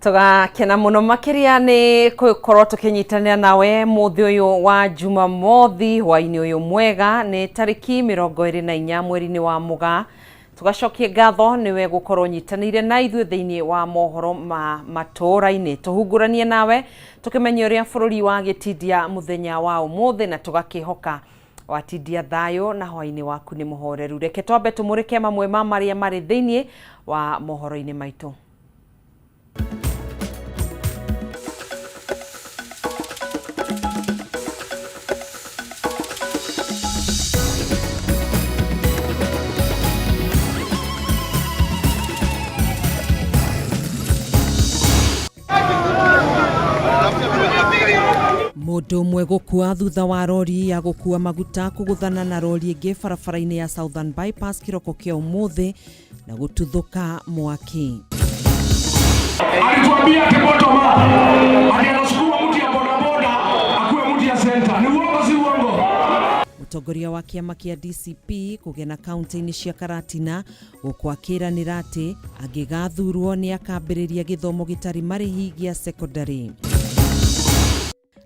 Tũgakena mũno makĩria nĩ gũkorwo tũkĩnyitanĩra nawe mũthĩ ũyũ wa Jumamothi, hwainĩ ũyũ mwega. Nĩ tarĩki 24 mweri-inĩ wa Mũgaa. Tũgacokie ngatho nĩwe gũkorwo ũnyitanĩire na ithuĩ thĩinĩ wa mohoro ma matũũra-inĩ. Tũhunguranie nawe tũkĩmenye ũrĩa bũrũri wa gĩtindia mũthenya wa ũmũthĩ, na tũgakĩhoka watindia thayũ na hwainĩ waku nĩ mũhoreru. Reke twambe tũmũrĩke mamwe ma marĩa marĩ thĩinĩ wa mohoro-inĩ maitũ. Mũndũ ũmwe gũkua thutha wa rori ya gũkua maguta kũgũthana na rori ĩngĩ barabara-inĩ ya Southern Bypass kĩroko kĩa ũmũthĩ na gũtuthũka mwaki. Alituambia ati bottom up, ati anasukuma mtu ya bodaboda akuwe mtu ya center. Ni uongo si uongo? Mũtongoria wa kĩama kĩa DCP kũgena kaunti-inĩ cia Karatina gũkũ akĩranĩra atĩ angĩgathurwo nĩ akambĩrĩria gĩthomo gĩtarĩ marĩhi gĩa secondary.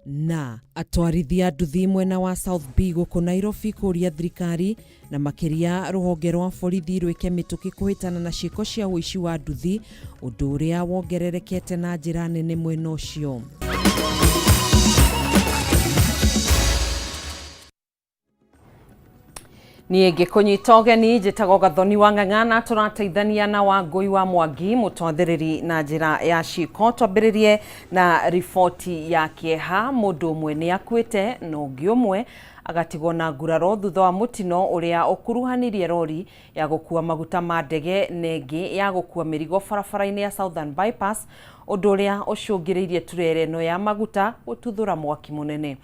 Na atwarithia nduthi mwena wa South B gũkũ Nairobi kũria thirikari na makĩria rũhonge rwa borithi rwĩke mĩtũkĩ kũhĩtana na ciĩko cia ũici wa nduthi, ũndũ ũrĩa wongererekete na njĩra nene mwena ũcio. Niĩ ngĩkũnyita ũgeni njĩtagwo Gathoni wa Ng'ang'a na tũrateithania na Wangũi wa Mwangi mũtwathĩrĩri na njĩra ya ciĩko. Twambĩrĩrie na riboti ya kĩeha. Mũndũ ũmwe nĩ akuĩte na ũngĩ ũmwe agatigwo na nguraro thutha wa mũtino ũrĩa ũkuruhanirie rori ya gũkua maguta ma ndege na ĩngĩ ya gũkua mĩrigo barabara-inĩ ya Southern Bypass, ũndũ ũrĩa ũcũngĩrĩirie turera ĩno ya maguta gũtuthũra mwaki mũnene.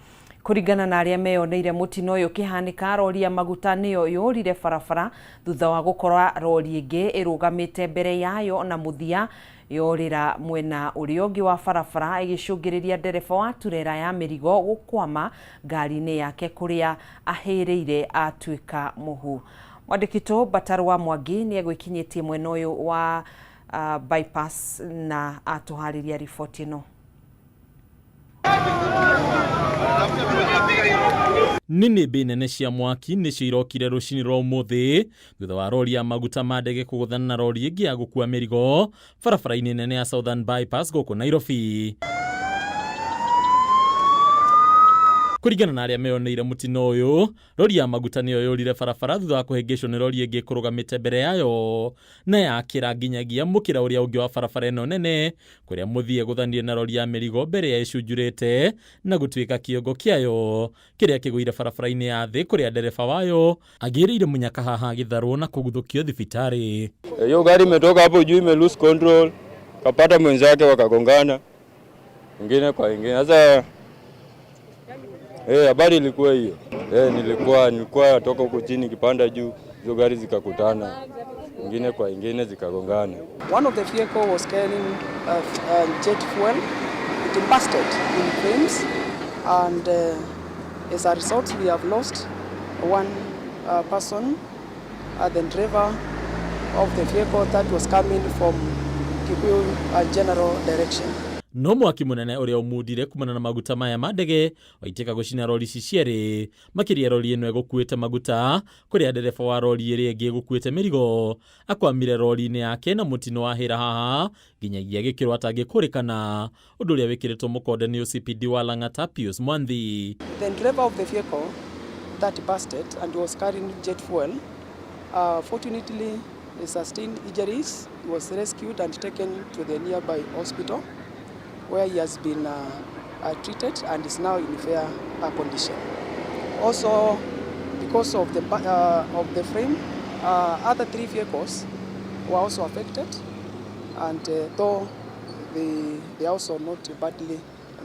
Kũringana na arĩa meyoneire mũtino ũyũ ũkĩhanĩka, rori ya maguta nĩyo yũrire barabara thutha wa gũkora rori ĩngĩ ĩrũgamĩte mbere yayo na mũthia yorĩra mwena ũrĩa ũngĩ wa barabara, ĩgĩcũngĩrĩria ndereba wa turera ya mĩrigo gũkwama ngari-inĩ yake kũrĩa ahĩrĩire atuĩka mũhu. Mwandĩki Mbatarũ wa Mwangi nĩ egwĩkinyĩtie mwena ũyũ wa bypass na atũharĩria riboti ĩno. Nĩnĩmbĩ nene cia mwaki nĩcio irokire rũcinĩ rwa ũmũthĩ thutha wa rori ya maguta ma ndege kũgũthana na rori ĩngĩ ya gũkua mĩrigo barabara-inĩ nene ya Southern Bypass gũkũ Nairobi. Kũringana na arĩa meyoneire mũtino ũyũ, rori ya maguta nĩyo yũrire barabara thutha wa kũhĩngĩcwo nĩ rori ĩngĩ ĩkũrũgamĩte mbere yayo na yakĩra nginyagia mũkĩra ũrĩa ũngĩ wa barabara ĩno nene kũrĩa mũthia ĩgũthanire na rori ya mĩrigo mbere ya ĩcunjurĩte na gũtuĩka kĩongo kĩayo kĩrĩa kĩgũire barabara-inĩ ya thĩ kũrĩa ndereba wayo agĩrĩire mũnyaka haha agĩtharwo na kũguthũkio thibitarĩ. Hiyo gari imetoka hapo juu ime lose control, kapata mwenzake wakagongana ingine kwa ingine. Sasa habari ilikuwa hiyo. Nilikuwa natoka huko chini kipanda juu, hizo gari zikakutana ingine kwa ingine zikagongana. One of the vehicle was carrying jet fuel. It busted in flames, and as a result we have lost one person, the driver of the vehicle that was coming from Kikuyu general direction. No mwaki munene ũrĩa ũmundire kumana na maguta maya ma ndege waitĩka gũcina rori ici cierĩ, makĩria rori ĩno ĩgũkuĩte maguta kũrĩa ndereba wa rori ĩrĩa ĩngĩ ĩgũkuĩte mĩrigo akwamire rori-inĩ yake na mũtino wahĩra haha nginyagia gĩkĩro atangĩkũrĩkana, ũndũ ũrĩa wĩkĩrĩtwo mũkonde nĩ OCPD wa Lang'ata Pius Mwanthi. The driver of the vehicle that busted and was carrying jet fuel, fortunately he sustained injuries. He was rescued and taken to the nearby hospital where he has been treated and is now in fair condition. Also, because of the frame, other three vehicles were also affected, and though they are also not badly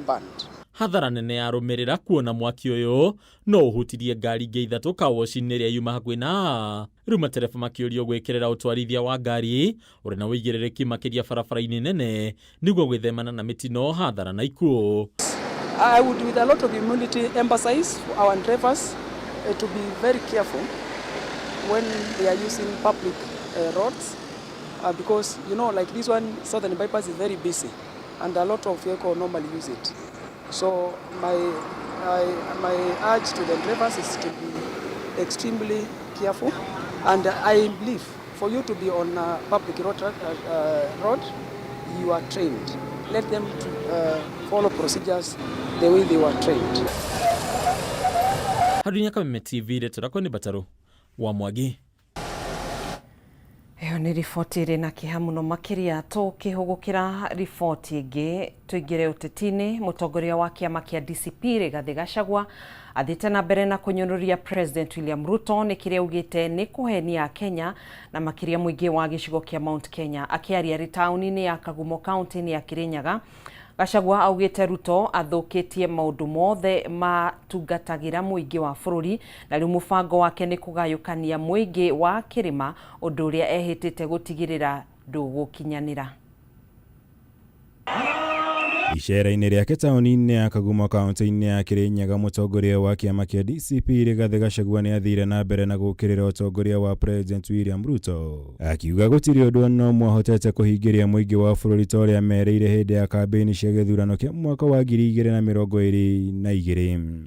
burned. Hathara nene yarũmĩrĩra kuona mwaki ũyũ no ũhutirie ngari ingĩ ithatũ kawoci-inĩ ĩrĩa yuma hakuhĩ na rĩu matereba makĩũrio gwĩkĩrĩra ũtwarithia wa ngari ũrĩ na ũigĩrĩrĩki makĩria barabara-inĩ nene nĩguo gwĩthemana na mĩtino, hathara na ikuũ. I would with a lot of humility emphasize for our drivers to be very careful when they are using public roads, because like this one, Southern Bypass is very busy. And a lot of vehicles normally use it. So my urge to the drivers is to be extremely careful. And I believe for you to be on a public road, you are trained. Let them to follow procedures the way they were trained. Harunya Kameme TV rĩtũ nĩ Batarũ wa Mwangi. Ĩyo nĩ riboti ĩrĩ na kĩeha mũno makĩria. Tũkĩhũgũkĩra riboti ĩngĩ, tũingĩre ũteti-inĩ. Mũtongoria wa kĩama kĩa DCP Rigathĩ Gachagua athiĩte na mbere na kũnyũrũria President William Ruto nĩ kĩrĩa augĩte nĩ kũhenia Kenya na makĩria mũingĩ wa gĩcigo kĩa Mount Kenya. Akĩaria arĩ taũni-inĩ ya Kagumo, kaunti-inĩ ya Kirinyaga, Gachagua augĩte Ruto athũkĩtie maũndũ mothe matungatagĩra mũingĩ wa bũrũri, na rĩu mũbango wake nĩ kũgayũkania mũingĩ wa kĩrĩma, ũndũ ũrĩa ehĩtĩte gũtigĩrĩra ndũgũkinyanĩra. Icera-inĩ rĩake taũni-inĩ ya Kagumo, kaunti-inĩ ya Kirinyaga, mũtongoria wa kĩama kĩa DCP Rigathĩ Gachagua nĩ athire na mbere na gũũkĩrĩra ũtongoria wa President William Ruto, akiuga gũtirĩ ũndũ ona ũmwe ahotete kũhingĩria mũingĩ wa bũrũri ta ũrĩa merĩire hĩndĩ ya kambĩini cia gĩthurano kĩa mwaka wa 2022.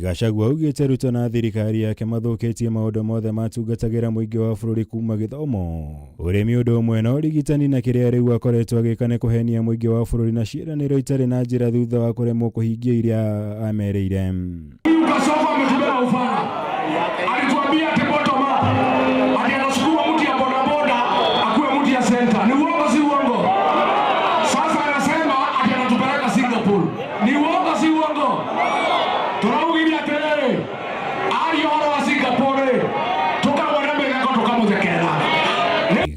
Gachagua augĩte Ruto na thirikari yake mathũkĩtie maũndũ mothe matungatagĩra mũingĩ wa bũrũri, kuma gĩthomo, ũrĩmi, ũndũ ũmwe na ũrigitani, na kĩrĩa rĩu akoretwo agĩka nĩ kũhenia mũingĩ wa bũrũri na ciĩranĩro itarĩ na njĩra thutha wa kũremwo kũhingia iria amerĩire. Huyu Kasongo ametubeba ufala. Alituambia ati bottom up. Ati anasukuma mtu ya bodaboda akuwe mtu ya center. Ni uongo, si uongo? Sasa anasema ati anatupeleka Singapore. Ni uongo, si uongo? Turaugiria atiriri, aria ũhoro wa Singapore tukagwena mĩgeko tũkamũthekera.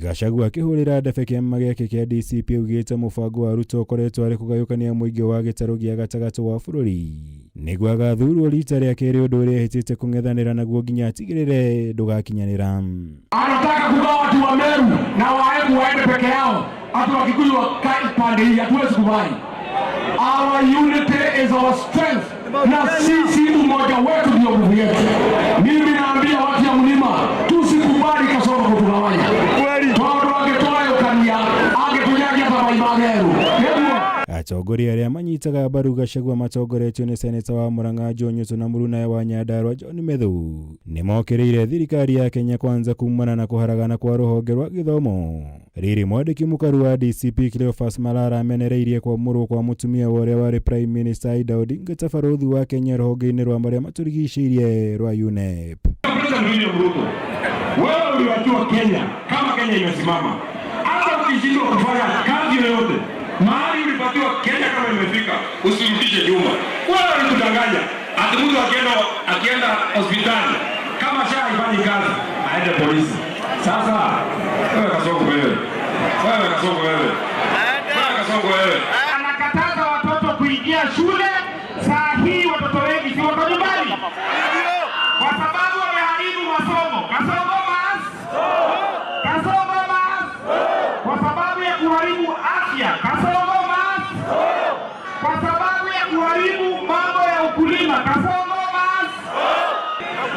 Gachagua akĩhũrĩra ndebe kĩama gĩake kĩa DCP, augĩte mũbango wa Ruto ũkoretwo arĩ kũgayũkania mũingĩ wa gĩtarũ gĩa gatagatĩ wa bũrũri nĩguo agathurwo rita rĩa kerĩ, ũndũ ũrĩa ehĩtĩte kũng'ethanĩra naguo nginya atigĩrĩre ndũgakinyanĩra. Anataka kugawa watu wa Meru na Waembu waende peke yao, watu wa Kikuyu wakae pande hii. Hatuwezi kubali. Our unity is our strength, na sisi umoja wetu ndio nguvu yetu. Mimi naambia watu ya mlima, tusikubali Kasongo kutugawanya, tondu angĩtũgayũkania angĩtũnyagia ta mai ma Meru, nĩguo. Atongoria arĩa manyitaga mbaru Gachagua, matongoretio nĩ seneta wa Murang'a Joe Nyutu na mũrunawe wa Nyandarua John Methu, nĩ mokĩrĩire thirikari ya Kenya Kwanza kumana na kũharagana kwa rũhonge rwa gĩthomo. Rĩrĩ mwandĩki mũkaru wa DCP Cleophas Malala amenereirie kwamũrwo kwa mũtumia wa ũrĩa warĩ Prime Minister Aida Odinga ta barũthi wa Kenya rũhonge-inĩ rwa marĩa matũrigicĩirie rwa UNEP. President William Ruto, wewe uliwajua Kenya kama Kenya imesimama. Hata ukishindwa kufanya kazi yoyote, mahali ulipatiwa Kenya kama imefika, usirudishe nyuma. Wewe ulikudanganya ati mtu akienda hospitali kama SHA haifanyi kazi aende polisi. Sasa wewe Kasongo wewe, wewe Kasongo wewe, wewe Kasongo wewe. Anakataza watoto kuingia shule. Saa hii watoto wengi si wako nyumbani kwa sababu wameharibu masomo. Kasongo mas, Kasongo mas, kwa sababu ya kuharibu afya. Kasongo mas, kwa sababu ya kuharibu mambo ya ukulima. Kasongo mas.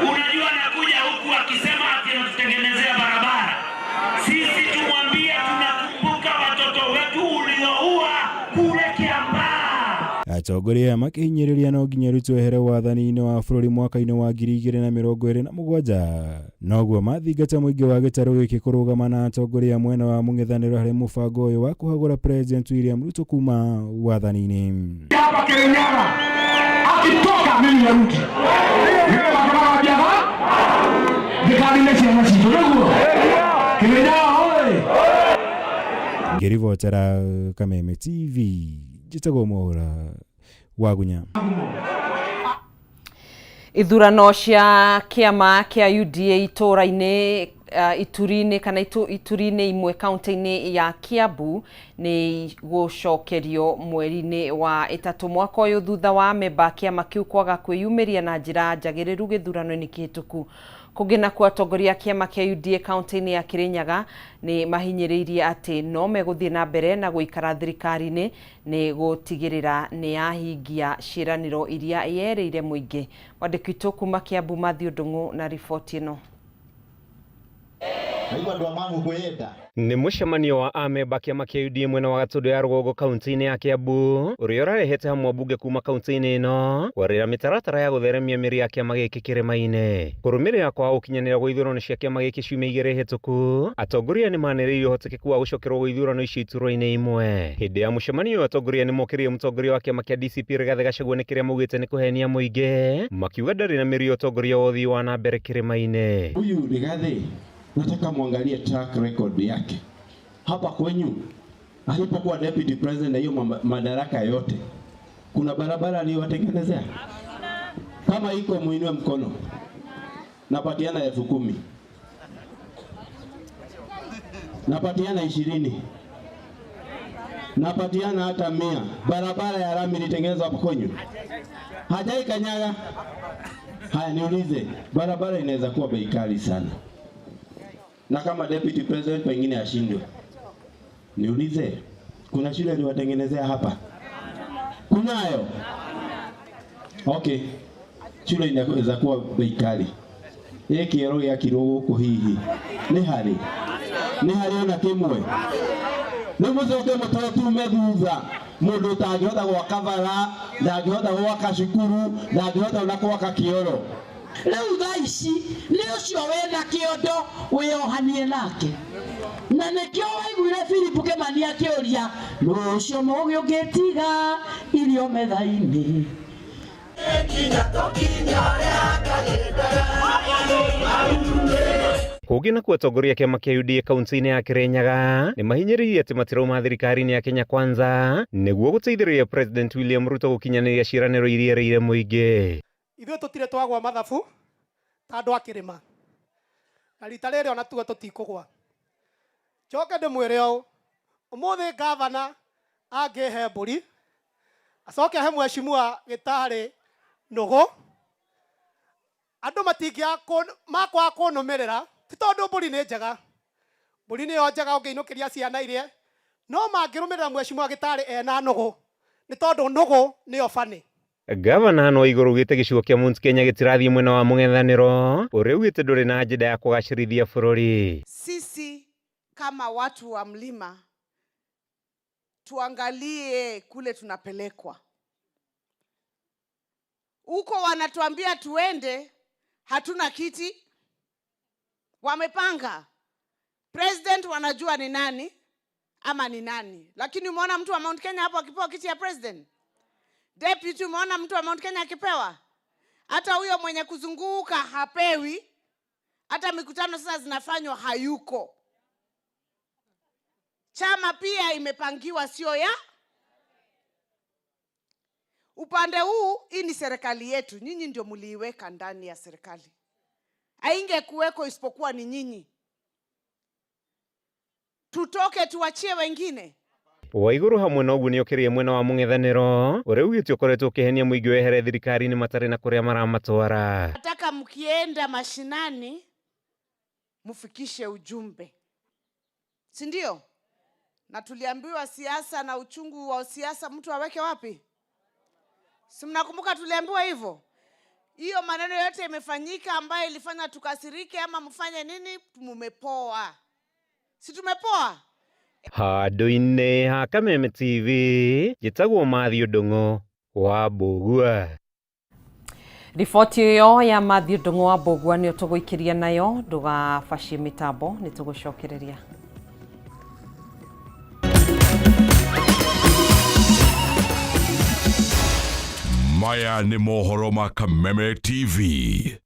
Unajua, anakuja huku akisema ati anatutengenezea barabara. Sisi tumwambie tunakumbuka watoto wetu ulioua kule Kiambaa. Atongoria aya makĩhinyĩrĩria no nginya Ruto ehere wathani-inĩ wa bũrũri mwaka-inĩ wa 2027, noguo mathingata mũingĩ wa gĩtarũ gĩkĩ kũrũgama na atongoria mwena wa mũng'ethanĩro harĩ mũbango ũyũ wa kũhagũra President William Ruto kuma wathani-inĩ. Hapa Kirinyaga akitoka, mimi narudi. Nĩguo matũmagambiaga ndĩkanine ciana citũ, nĩguo. Kirinyaga oye! Ngĩribotera Kameme TV, njĩtagwo Mwaũra Wagunya. Ithurano cia kĩama kĩa UDA itũra-inĩ, ituri-inĩ kana ituri-inĩ imwe kaunti-inĩ ya Kiambu nĩ gũcokerio mweri-inĩ wa 3 mwaka ũyũ, thutha wa amemba a kĩama kĩu kwaga kwĩyumĩria na njĩra njagĩrĩru gĩthurano-inĩ kĩhĩtũku. Kũngĩ nakuo, atongoria a kĩama kĩa UDA kaunti-inĩ ya Kirinyaga nĩ mahinyĩrĩirie atĩ no megũthiĩ na mbere na gũikara thirikari-inĩ nĩ gũtigĩrĩra nĩ yahingia ciĩranĩro iria yerĩire mũingĩ. Mwandĩki witũ kuma Kiambu, Matthew Ndung'u, na riboti ĩno. Aigua andũ a magũkwĩyenda. Nĩ mũcemanio wa amemba kĩama kĩa UDA mwena wa Gatũndũ ya rũgongo kaunti-inĩ ya Kiambu ũrĩa ũrarehete hamwe ambunge kuma kaunti-inĩ ĩno kwarĩra mĩtaratara ya gũtheremia mĩri ya kĩama gĩkĩ kĩrĩma-inĩ. Kũrũmĩrĩra kwa gũkinyanĩra gwa ithurano cia kĩama gĩkĩ ciumia igĩrĩ hĩtũku, atongoria nĩ manĩrĩirie ũhotekeku wa gũcokerwo gwa ithurano icio iturwa-inĩ imwe. Hĩndĩ ya mũcemanio ũyũ atongoria nĩ mokĩrĩire mũtongoria wa kĩama kĩa DCP Rigathĩ Gachagua nĩ kĩrĩa maugĩte nĩ kũhenia mũingĩ, makiuga ndarĩ na mĩri ya ũtongoria wa ũthii wa na mbere kĩrĩma-inĩ. Huyu Rigathi nataka muangalie track record yake hapa kwenyu alipokuwa deputy president na hiyo madaraka yote, kuna barabara aliyowatengenezea? Kama iko muinue mkono, napatiana 10,000, napatiana 20, napatiana hata 100. Barabara ya lami ilitengenezwa hapo kwenyu? Hajai kanyaga. Haya, niulize, barabara inaweza kuwa bei kali sana, na kama deputy president pengine ashindwe. Niulize, kuna shule aliwatengenezea hapa? Kunayo? Okay, shule inaweza kuwa bei kali. Ĩ kĩoro gĩakirwo gũkũ hihi nĩ harĩ nĩ harĩ ona kĩmwe? Rĩu mũcoke mũtwe tume thutha mũndũ ũtangĩhota gwaka bara, ndangĩhota gwaka cukuru, ndangĩhota ona gwaka kĩoro. Rĩu thaa ici nĩ ũcio wĩna kĩondo wĩyohanie nake, na nĩkĩo waiguire Philip Kĩmani akĩũria nũ ũcio mũũgĩ ũngĩtiga irio metha-inĩ. Kũngĩ nakuo atongoria a kĩama kĩa UDA kaunti-inĩ ya Kirinyaga nĩ mahinyĩrĩirie atĩ matirauma thirikari-inĩ ya Kenya Kwanza nĩguo gũteithĩrĩria President William Ruto gũkinyanĩria ciĩranĩro iria erĩire mũingĩ. Ithuĩ tũtirĩ twagwa mathabu ta andũ a kĩrĩma, na rita rĩrĩ ona tuo tũtikũgwa. Njoke ndĩmwĩre ũũ, ũmũthĩ gavana angĩhe mbũri acoke ahe mheshimiwa Gĩtarĩ nũgũ, andũ matingĩaga makwaga kũnũmĩrĩra, ti tondũ mbũri nĩ njega, mbũri nĩyo njega ũngĩinũkĩria ciana irie, no mangĩrũmĩrĩra mheshimiwa Gĩtarĩ ena nũgũ, nĩ tondũ nũgũ nĩyo bani. Gavana Anne Waiguru augĩte gĩcigo kĩa Mount Kenya gĩtirathiĩ mwena wa mũng'ethanĩro ũrĩa augĩte ndũrĩ na agenda ya kũgacĩrithia bũrũri. Sisi kama watu wa mlima tuangalie kule tunapelekwa. Huko wanatuambia tuende, hatuna kiti. Wamepanga. President wanajua ni nani ama ni nani. Lakini umeona mtu wa Mount Kenya hapo akipewa kiti ya president? Deputy umeona mtu wa Mount Kenya akipewa? Hata huyo mwenye kuzunguka hapewi. Hata mikutano sasa zinafanywa hayuko. Chama pia imepangiwa sio ya upande huu. Hii ni serikali yetu, nyinyi ndio mliiweka ndani ya serikali. Haingekuweko isipokuwa ni nyinyi. Tutoke tuachie wengine. Waiguru hamwe na ũguo nĩokĩrĩire mwena wa mũng'ethanĩro ũrĩa augĩte ũkoretwo ũkĩhenia mũingĩ wehere thirikari-inĩ matarĩ na kũrĩa maramatwara. Nataka mkienda mashinani mfikishe ujumbe, si ndio? Na tuliambiwa siasa na uchungu wa siasa mtu aweke wapi? Si mnakumbuka tuliambiwa hivyo? Hiyo maneno yote imefanyika ambayo ilifanya tukasirike ama mfanye nini, mumepoa. Si tumepoa? Handũ-inĩ ha Kameme TV njĩtagwo Mathew Ndung'u wa Mbũgua. Riboti ĩyo ya Mathew Ndung'u wa Mbũgua nĩyo tũgũikĩria nayo, ndũgabacie mĩtambo nĩ tũgũcokereria. Maya nĩ mohoro ma Kameme TV.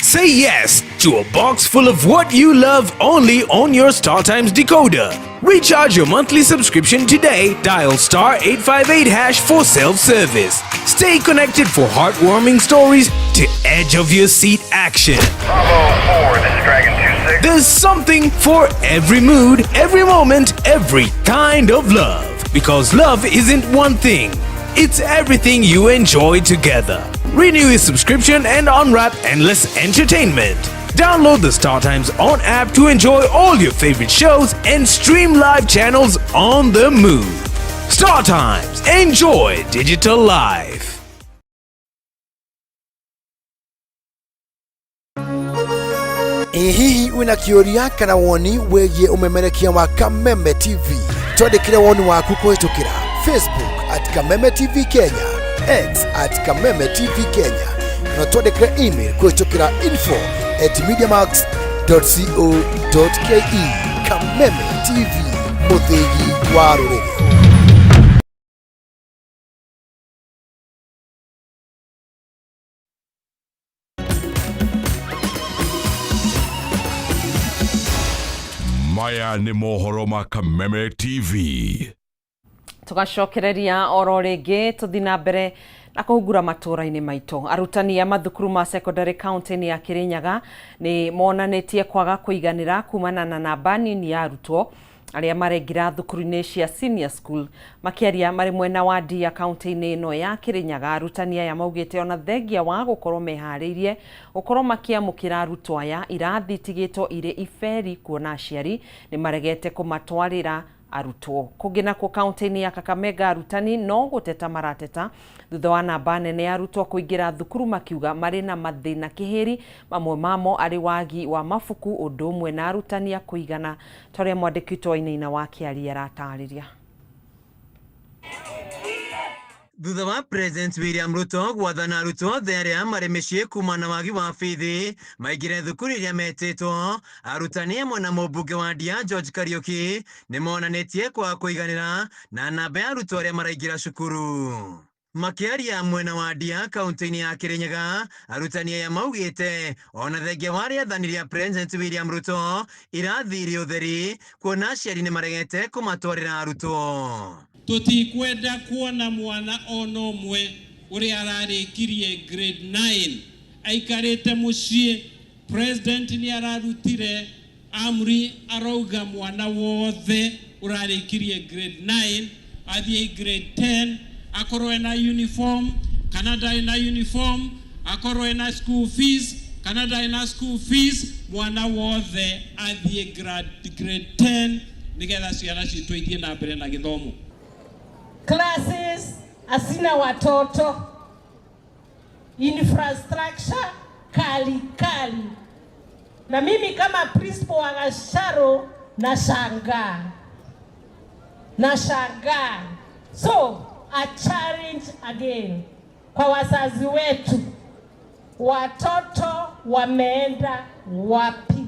Say yes to a box full of what you love only on your StarTimes decoder. Recharge your monthly subscription today. Dial star 858 hash for self-service. Stay connected for heartwarming stories to edge of your seat action. Bravo 4, this is Dragon 26. There's something for every mood, every moment, every kind of love. Because love isn't one thing. It's everything you enjoy together. Renew your subscription and unwrap endless entertainment. Download the Star Times On app to enjoy all your favorite shows and stream live channels on the move. Star Times, enjoy digital life. Ĩ hihi wĩna kĩũria kana woni wĩgiĩ ũmemerekia wa Kameme TV? Twandĩkĩre woni waku kũhĩtũkĩra Facebook at Kameme TV Kenya, X at Kameme TV Kenya, kana twandĩkĩre email kũhĩtũkĩra info at mediamax.co.ke. Kameme TV, mũthĩgi wa rũrĩrĩ. Maya nĩ mohoro ma Kameme TV. Tũgacokereria oro rĩngĩ tũthi na mbere na kũhungura matũũra-inĩ maitũ. Arutani a mathukuru ma secondary county-inĩ ya Kĩrĩnyaga nĩ monanĩtie kwaga kũiganĩra kumana na namba nini ya arutwo arĩa marengĩra thukuru-inĩ cia senior school. Makĩaria marĩ mwena wa Ndia kaunti-inĩ ĩno ya Kĩrĩnyaga, arutani aya maugĩte ona thengia wa gũkorwo meharĩirie gũkorwo makĩamũkĩra arutwo aya, irathi itigĩtwo irĩ iberi kuona aciari nĩ maregete kũmatwarĩra arutwo. Kũngĩ nakuo kaunti-inĩ ya Kakamega arutani no gũteta marateta thutha wa namba nene ya arutwo kũingĩra thukuru makiuga marĩ na mathĩna kĩhĩri, mamwe mamo arĩ wagi wa mabuku ũndũ ũmwe na arutani a kũigana ta ũrĩa mwandĩki witũ Wainaina wa Kĩaria aratarĩria. Thutha wa President William Ruto gwathana arutwo othe arĩa marĩ mĩciĩ kuma na wagi wa bithi maingĩre thukuru iria metĩtwo, arutani amwe na mũmbunge wa Ndia George Kariuki nĩ monanĩtie kwaga kũiganĩra na namba ya arutwo arĩa maraingĩra cukuru. Makĩaria mwena wa Ndia kaunti-inĩ ya Kĩrĩnyaga, arutani aya maugĩte ona thengia wa rĩathani rĩa President William Ruto irathi irĩ ũtheri kuona aciari nĩ maregete kũmatwarĩra arutwo. Tũtikwenda kuona mwana ona ũmwe ũrĩa ararĩkirie grade 9 aikarĩte mũciĩ. President nĩ ararutire amri arauga mwana wothe ũrarĩkirie grade 9 athiĩ grade 10, akorwo ena uniform kana ndarĩ na uniform, akorwo ena school fees kana ndarĩ na school fees, mwana wothe athiĩ grade 10 nigetha ciana citũ ithiĩ na mbere na gĩthomo. Classes asina watoto, infrastructure kali kali, na mimi kama principal wa Gacharo nashangaa, nashangaa. So a challenge again kwa wazazi wetu, watoto wameenda wapi?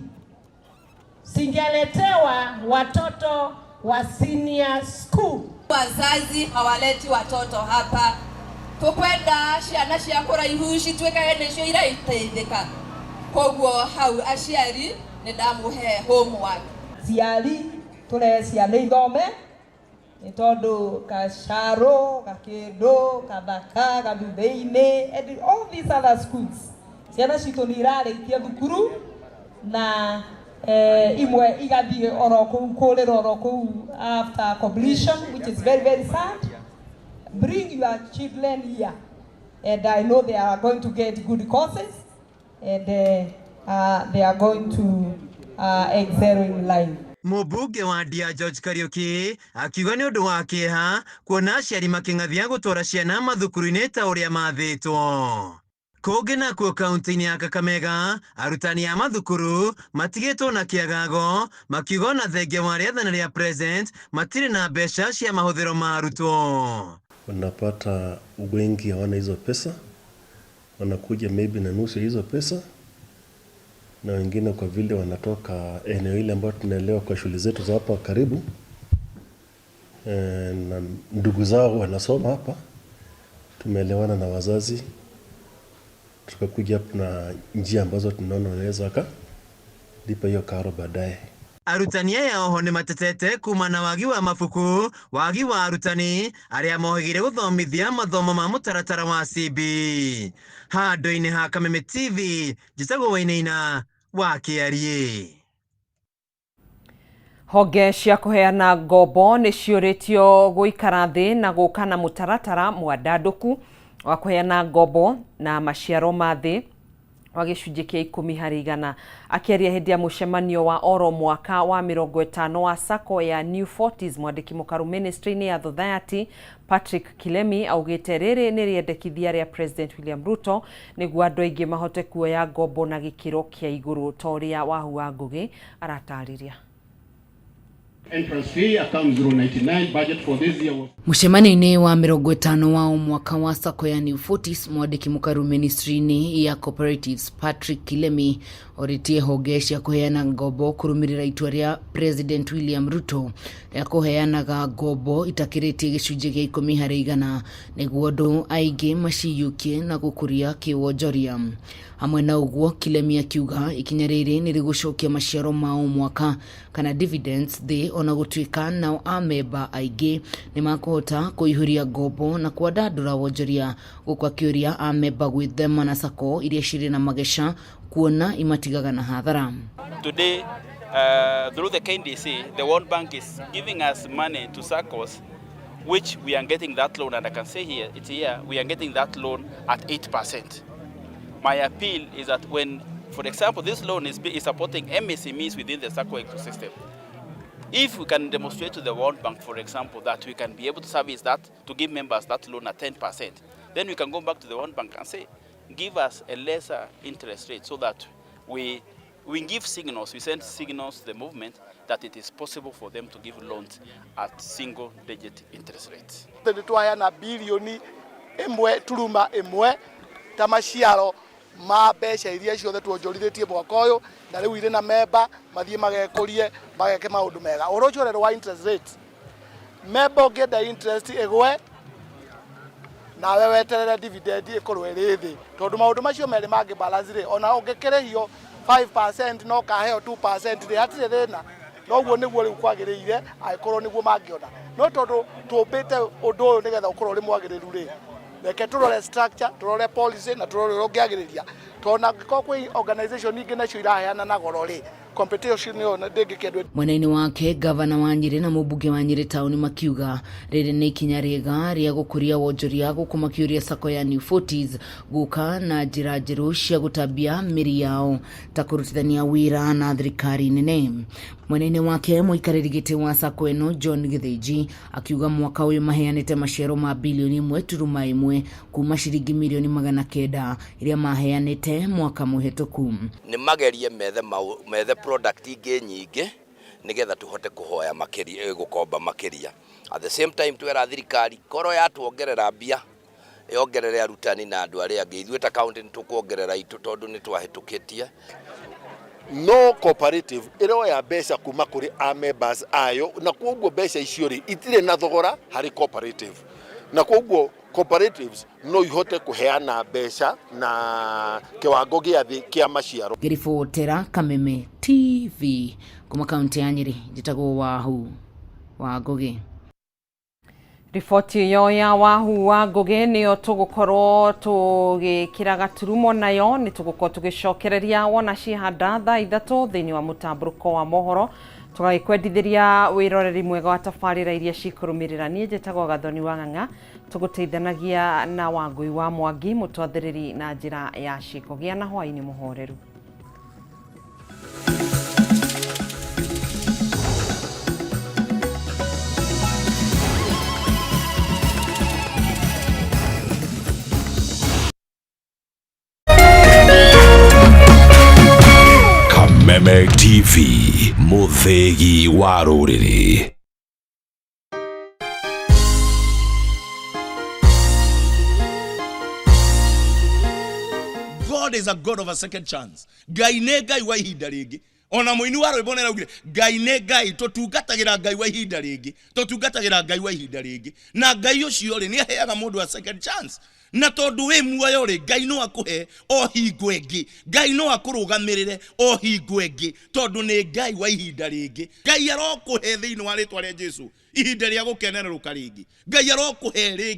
Singeletewa watoto wa senior school. Wazazi hawaleti watoto hapa, tukwenda ciana cia kuraihu cituĩkage nĩcio irateithĩka, koguo hau aciari nĩ ndamũhe homework. Ciari tũrehe ciana ithome nĩ tondũ Gacaro, Gakĩndũ, Kathaka, Gathuthĩ-inĩ and all these other schools ciana citũ nĩ irarĩkia thukuru na imwe igathiĩ oro kũu kũrĩra oro kũu after completion, which is very very sad. Bring your children here and I know they are going to get good courses and they are going to excel in life. Mũmbunge wa Ndia George Kariuki akiuga nĩ ũndũ wa kĩeha kuona aciari makĩng'athia gũtwara ciana mathukuru-inĩ ta ũrĩa mathĩtwo. Kũngĩ nakuo kaunti-inĩ ya Kakamega, arutani a mathukuru matigĩtwo na kĩagago makiuga ona thengia wa rĩathani rĩa President matirĩ na mbeca cia mahũthĩro ma arutwo. Unapata wengi hawana hizo pesa, wanakuja maybe na nusu ya hizo pesa, na wengine kwa vile wanatoka eneo ile ambayo tunaelewa kwa shule zetu za hapa karibu, na ndugu zao wanasoma hapa, tumeelewana na wazazi tukakuja na njia ambazo tunaona wanaweza wakalipa hiyo karo baadaye. Arutani aya oho nĩ matetete kuma na wagi wa mabuku, wagi wa arutani arĩa mohĩgire gũthomithia mathomo ma mũtaratara wa CB. Handũ-inĩ ha Kameme TV, njĩtagwo Wainaina wa Kĩariĩ. Honge cia kũheana ngombo nĩ ciũrĩtio gũikara thĩ na gũka na mũtaratara mwandandũku wa kũheana ngombo na maciaro ma thĩ Wa gĩcunjĩ kĩa 10%. Akĩaria hĩndĩ ya mũcemanio wa oro mwaka wa 50 wa Sacco ya New Forties, mwandĩki mũkaru ministry-inĩ ya Society Patrick Kilemi augĩte rĩrĩ nĩ rĩendekithia rĩa President William Ruto nĩguo andũ aingĩ mahote kuoya ngombo na gĩkĩro kĩa igũrũ, ta ũrĩa Wahu wa Ngũgĩ aratarĩria. Entrance fee account 099 budget for this year was Mũcemanio-inĩ wa 50 wa o mwaka wa Sacco ya New Forties, mwandĩki mũkaru ministry-inĩ ya Cooperatives Patrick Kilemi orĩtie honge cia kũheana ngombo kũrũmĩrĩra itua rĩa President William Ruto rĩa kũheanaga ngombo itakĩrĩtie gĩcunjĩ kĩa 10% nĩguo andũ aingĩ maciyũkie na gũkũria kĩwonjoria. Hamwe na ũguo, Kilemi akiuga ikinya rĩrĩ nĩ rĩgũcokia maciaro ma o mwaka kana dividends thĩ, ona gũtuĩka nao amemba aingĩ nĩ makũhota kũihũria ngombo na kwandandũra wonjoria, gũkũ akĩũria amemba gwĩthema na Sacco iria cirĩ na mageca kuona imatigaga na hathara. Today, through the KNDC, the World Bank is giving us money to SACCOs, which we are getting that loan, and I can say here, it's here, we are getting that loan at 8%. My appeal is that when, for example, this loan is supporting MSMEs within the SACCO ecosystem, if we can demonstrate to the World Bank, for example, that we can be able to service that, to give members that loan at 10%, then we can go back to the World Bank and say, give us a lesser interest rate so that we give signals, we send signals to the movement that it is possible for them to give loans at single digit interest rates. Nĩ twaheana 1.1 bilioni ta maciaro ma mbeca iria ciothe tuonjorithĩtie mwaka ũyũ, na rĩu irĩ na memba mathiĩ magekũrie mageke maũndũ mega. Ũhoro ũcio ũrerwo wa interest rate, memba ũngĩenda interest ĩgwe nawe weterere dividend ĩkorwo ĩrĩ thĩ, tondũ maũndũ macio merĩ mangĩ balance rĩ, ona ũngĩkĩrĩhio 5% no kaheo 2% rĩ, hatirĩ thĩna. Noguo nĩguo rĩu kwagĩrĩire angĩkorwo nĩguo mangĩona, no tondũ tũmbĩte ũndũ ũyũ nĩgetha ũkorwo ũrĩ mwagĩrĩru rĩ, reke tũrore structure, tũrore policy na tũrore ũrĩa ũngĩagĩrĩria, tondũ na angĩkorwo kwĩ organization ingĩ nacio iraheana na goro rĩ, competition ĩyo ndĩngĩkĩendwo. Mwena-inĩ wake, gavana wa Nyĩrĩ na mũmbunge wa Nyĩrĩ taũni makiuga rĩrĩ nĩ ikinya rĩega rĩa gũkũria wonjoria, gũkũ makĩũria Sacco ya New Forties gũka na njĩra njerũ cia gũtambia mĩri yao ta kũrutithania wĩra na thirikari nene. Mwena-inĩ wake, mũikarĩri gĩtĩ wa Sacco ĩno John Gĩthĩnji akiuga mwaka ũyũ maheanĩte maciaro ma 1.1 bilioni kuma ciringi 900 million iria maheanĩte mwaka mũhetũku. Nĩ magerie methe methe product ingĩ nyingĩ nigetha tuhote kuhoya makiria, gũkomba makĩria. At the same time, twera thirikari korwo yatuongerera mbia yongerere arutani na andũ arĩa angĩ, ithuĩ ta county nĩ tũkuongerera itũ tondũ nĩ twahĩtũkĩtie. No cooperative ĩroya mbeca kuma kũrĩ a members ayo, na koguo mbeca icio rĩ itirĩ na thogora harĩ cooperative, na koguo cooperatives no ihote kũheana mbeca na kĩwango gĩa thĩ kĩa maciaro. Ngĩribotera Kameme TV kuma kaunti ya Nyĩrĩ, njĩtagwo Wahu wa Ngũgĩ. Riboti ĩyo ya Wahu wa Ngũgĩ nĩyo tũgũkorwo tũgĩkĩra gaturumo nayo. Nĩ tũgũkorwo tũgĩcokereria wona cihanda thaa 3 thĩinĩ wa mũtambũrũko wa mohoro, tũgagĩkwendithĩria wĩroreri mwega wa tabarĩra iria cikũrũmĩrĩra. Niĩ njĩtagwo Gathoni wa Ng'ang'a, tũgũteithanagia na Wangũi wa Mwangi, mũtwathĩrĩri na njĩra ya ciĩko. Gĩa na hwaĩ-inĩ mũhoreru. Kameme TV, mũthĩgi wa rũrĩrĩ. God is a God of a second chance. Ngai nĩ Ngai wa ihinda rĩngĩ. Ona mũini wa rwĩmbo nĩaraugire Ngai nĩ Ngai, tũtungatagĩra Ngai wa ihinda rĩngĩ, tũtungatagĩra Ngai wa ihinda rĩngĩ. Na Ngai ũcio rĩ, nĩ aheaga mũndũ a second chance. Na tondũ wĩ muoyo rĩ, Ngai no akũhe o hingo ĩngĩ. Ngai no akũrũgamĩrĩre o hingo ĩngĩ, tondũ nĩ Ngai wa ihinda rĩngĩ. Ngai arokũhe thĩinĩ wa rĩtwa rĩa Jesu ihinda rĩa gũkenererũka rĩngĩ. Ngai arokũhe rĩngĩ.